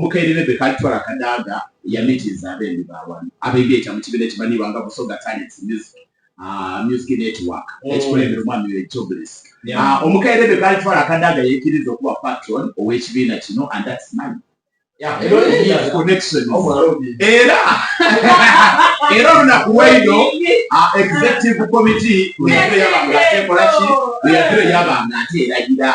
Omukaire Rebecca Alitwala Kadaga yamitiiza abembi ba wano abegaita mu kibiina ekimanhiibwa nga Busoga Talents Music Music Network ekikulembera omwami we Jobless. Omukaire Rebecca Alitwala Kadaga yeikiriza okuba patron ow'ekibiina kino and that's money. Connections. Era era olunaku lwaidho executive committee lweyavire yaba nga ate ekola ki lweyavire yaba nga ate erayira.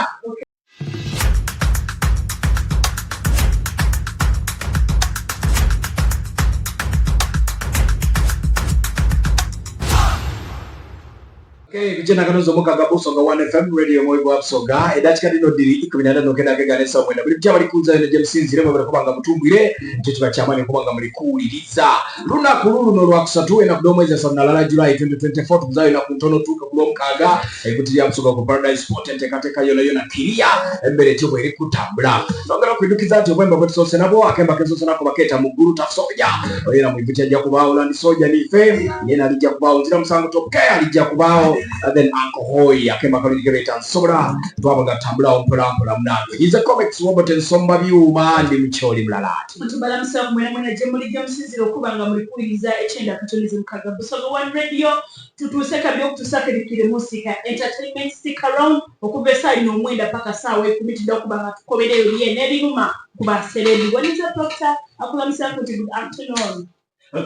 Okay, vijana kanozo mukaga Busoga 1 FM radio mwe gwa Busoga edakika dino diri 15 kenda kega nesa mwenda buli bali kuza eno James Nzire mwe kubanga mutumbwire nje kiba kyamani kubanga muli kuwuliriza lunaku luluno lwa kusatu ena kudo mwezi asatu na lala July 2024 tukuzayo na kuntono tuka kulwa mukaga ekuti lya Busoga ku Paradise Sport enteekateeka yona yona kiriya embere etyo bweri kutambula nongera okwidukiza nti obwemba bwetusoose nabwo akemba kesoose nako bakeeta mu ggulu taf soja oyera mwivuti ajja kubaawo landi soja nife yena alijja kubaawo nzira musango top care alijja kubaawo then uncle hoy akemba kalungi kebeeta nsobola twaba nga tutambulawo mpola mpola munange he's a comics robot ensomba byuma ndi mukyoli mulala ati Tubalamusa mwena mwena gye muli gye musinzira okuba nga muli kuwuliriza ekyenda katonizi mukaga Busoga One Radio Tutuuse kabiri okutuusaako ebikwiire mu nsiika ya entertainment stick around okuva esaawa ino omwenda paka saawa ekumi tudda kuba nga tukobera ebyo byena ebiruma ku ba serebi. Waniza Proctor akulamusaako nti good afternoon.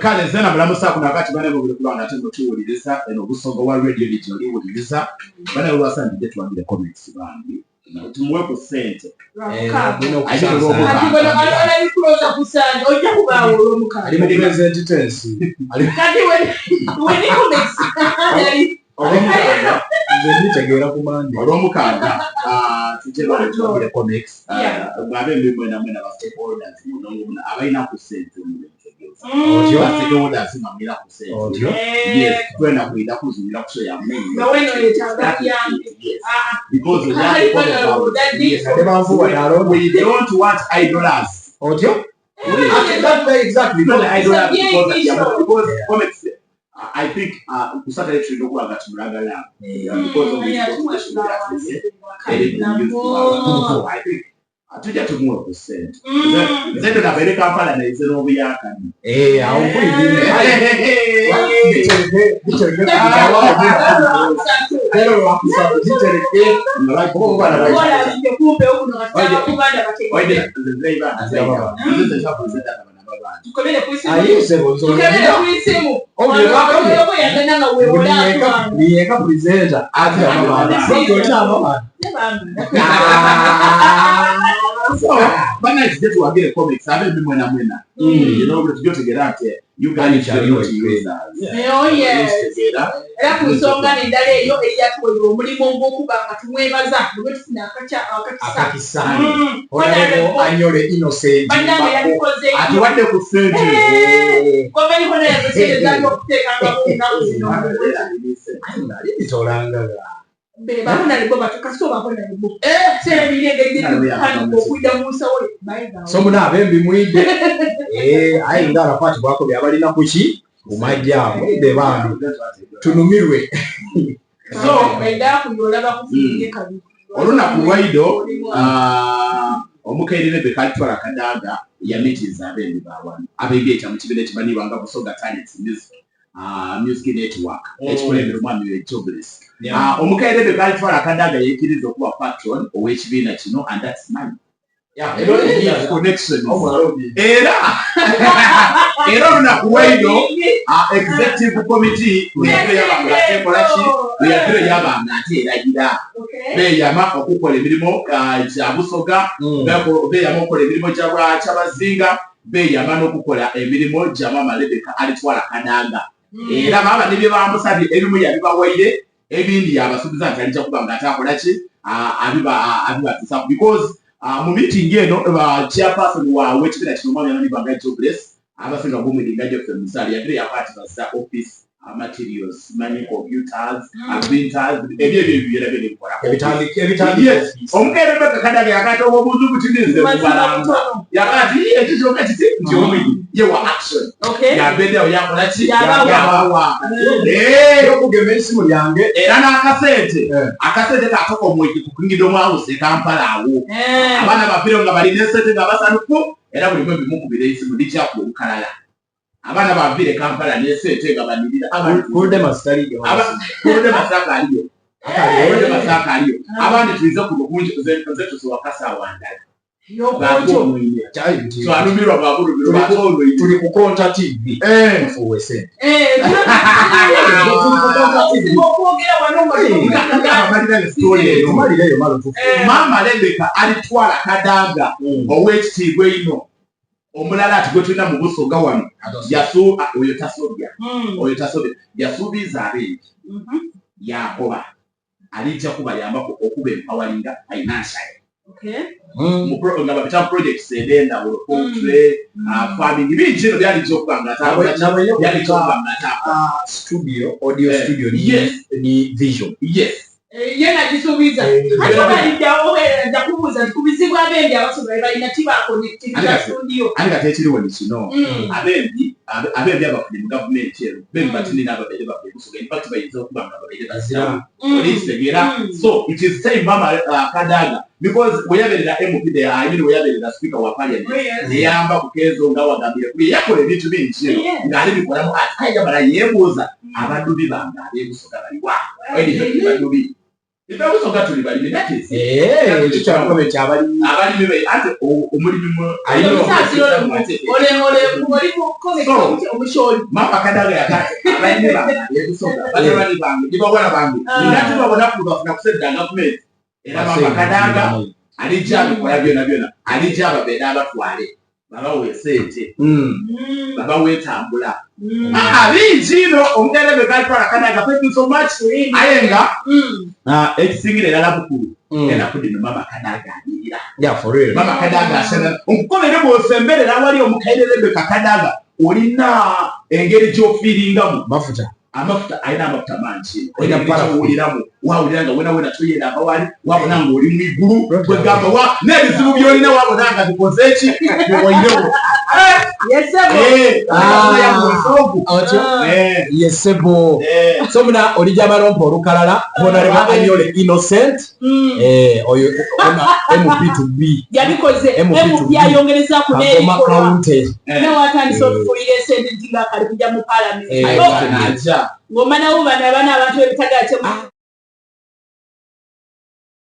Kale nze namulamusaako nakati bane buli kuba nga ate mutuwuliriza eno Busoga wa radio ni gyoli wuliriza bane lwasandidde tuwagire comments bambi tumuwe ku ssente olwomukaaga tujebale comics bwabe mwena mwena ba stakeholders muno abalina ku ssente stakeholders nga mulina ku ssente yes twena kwida kuzunira ku show yammwe because we don't want idlers otyo exactly not idlers because because comics I think uh, kusata yetu tulina okuba nga tumulagala because of I think tujja tumuwe ku ssente mm. nze ndo nabeere kampala naize n'obuyakani eh, awo Niyeka pulizenta ate banaye tujje tuwagire comics abe mbi mwena mwena mm. you know tujje otegera nti Uganda is not users oh yes era ku nsonga n'endala eyo eyatuweebwa omulimu ogw'okuba nga tumwebaza bwe tufuna akakisa mm. Honorable Anyole Innocent bannange yabikoze atuwadde ku ssente eh, gomanyi honorable ssente zali okuteekangamu ennaku zino alibitolangaga eh, so muna abembi mwidde eh, aye nga arakwatibwako byabalina kuki kumajja mwidde bambi tunumirwe hmm. Olunaku lwaido ah, omukaire Rebecca Alitwala Kadaga yamitiiza abembi ba wano abegaita mu kibiina ekimanyiibwa nga Busoga Talents Music uh, Music Network mm. ekikulembera omwami we Jobless. Yeah. Uh, omukaire Rebecca Alitwala Kadaga yeikiriza okuba patron ow'ekibiina kino and that's money. Era era olunaku lwaidho executive committee lweyavire yabanga ate ekola ki lweyavire yabanga ate erayira beyama okukola emirimu gya busoga mm. beyama okukola emirimu gya kyabazinga beyama n'okukola emirimu gya maama lebeka alitwala kadaga mm. era baaba ne bye bamusabye ebimu yabibawaire ebindi yabasuubiza nti alija kuba nga ate akola ki abibatuusaku because mu meeting eno chairperson wa w'ekibiina kino omwami amanyi banga jobless abasinga gumwidinga Geoffrey Musaali yavire yakola ati bazza office materials manyi computers mm. printers ebyo ebyo ebibyera byo nebikola yes omukeere Rebecca Kadaga yakati obwo obuntu butinize mubalamba yakati ekyo kyokka kiti nti omwidi ye wa action yabedewo yakola ki yabawa okugema esimu yange era n'akasente eh. akasente katoka omwegi kukingida omwawusa e Kampala awo eh. abaana bavire nga balina esente nga basanufu. Era buli mwembi mukubira eisimu ndija ku olukalala. Abaana banviire Kampala n'esente nga banirira. Kurudemas taliyo. Kurudemas akaaliyo. Kurudemas akaaliyo. Abandi tuize kuno kungi nze tusobola kasaawa ndala. Twalumirwa bwabulumirwa tuli ku Konta TV. Tufuuwe sente. Maama Rebecca alitwala Kadaga ow'ekitiibwa einho omulala ati gwe tulina mu Busoga wano oyo tasobya oyo tasobya yasuubiza abembi yakoba alijja kubayambako okuba empawalinga financially nga babita mu projects ed'endawulo poultry, farming bingi eno byalijja okuba nga byalijja okuba nga atambula studio audio studio ni vision. Yes. Ye nagisuubiza ate obaliddawo nja kubuuza nti ku bizibu abembi Abasoga bye balina tibakonectinga studio. Ate kati ekiriwo ni kino, abembi abembi abafunye mu gavumenti eno bembi batini n'ababeere bava e Busoga, in fact bayinza okuba nga babeere baziramu olikitegeera. So it is time Mama Kadaga, because weyabeerera MP there, I mean weyabeerera speaker wa parliament, neyamba ku Kenzo nga wagambire kuye yakola ebintu bingi eno ng'ali bikolamu ati aye yamala yeebuuza abadubi bange ab'e Busoga baliwa? Badubi ife Busoga tuli balimi that is ekyo kyamukobe kyabalimi abalimi be ate omulimi Mama Kadaga yakati abalimi bange ab'e Busoga batabani bange ne bawala bange nga tubabona bafuna kusente gavumenti era Mama Kadaga alijja abikola byona byona alijja ababeera abatwale babawe esente babawe entambula bingi ino omuganda bwe galitwala Kadaga, thank you so much. Aye nga ekisingira erala bukulu enaku dino Mama Kadaga anyirira. Yeah, for real. Mama Kadaga asana nkukolere bw'osemberera awali omukaire Rebecca Kadaga olina engeri gy'ofiiringamu mafuta amafuta alina amafuta mangi olina kyowuliramu wawulira nga wena wena toyenda ava wali wabona nga oli mu igulu kwegamba wa n'ebizibu by'olina wabona nga bikoze eki biwoirewo. Yesebo so muna olijja malompa olukalala Honorable Anyole Innocent oyo MP to be yabikoze MP ayongerezaku Kagoma County. Nawatandise okufuuyira esente nti nga kali kujja mu parliament ng'omanawo bano abaana abantu ebitagala.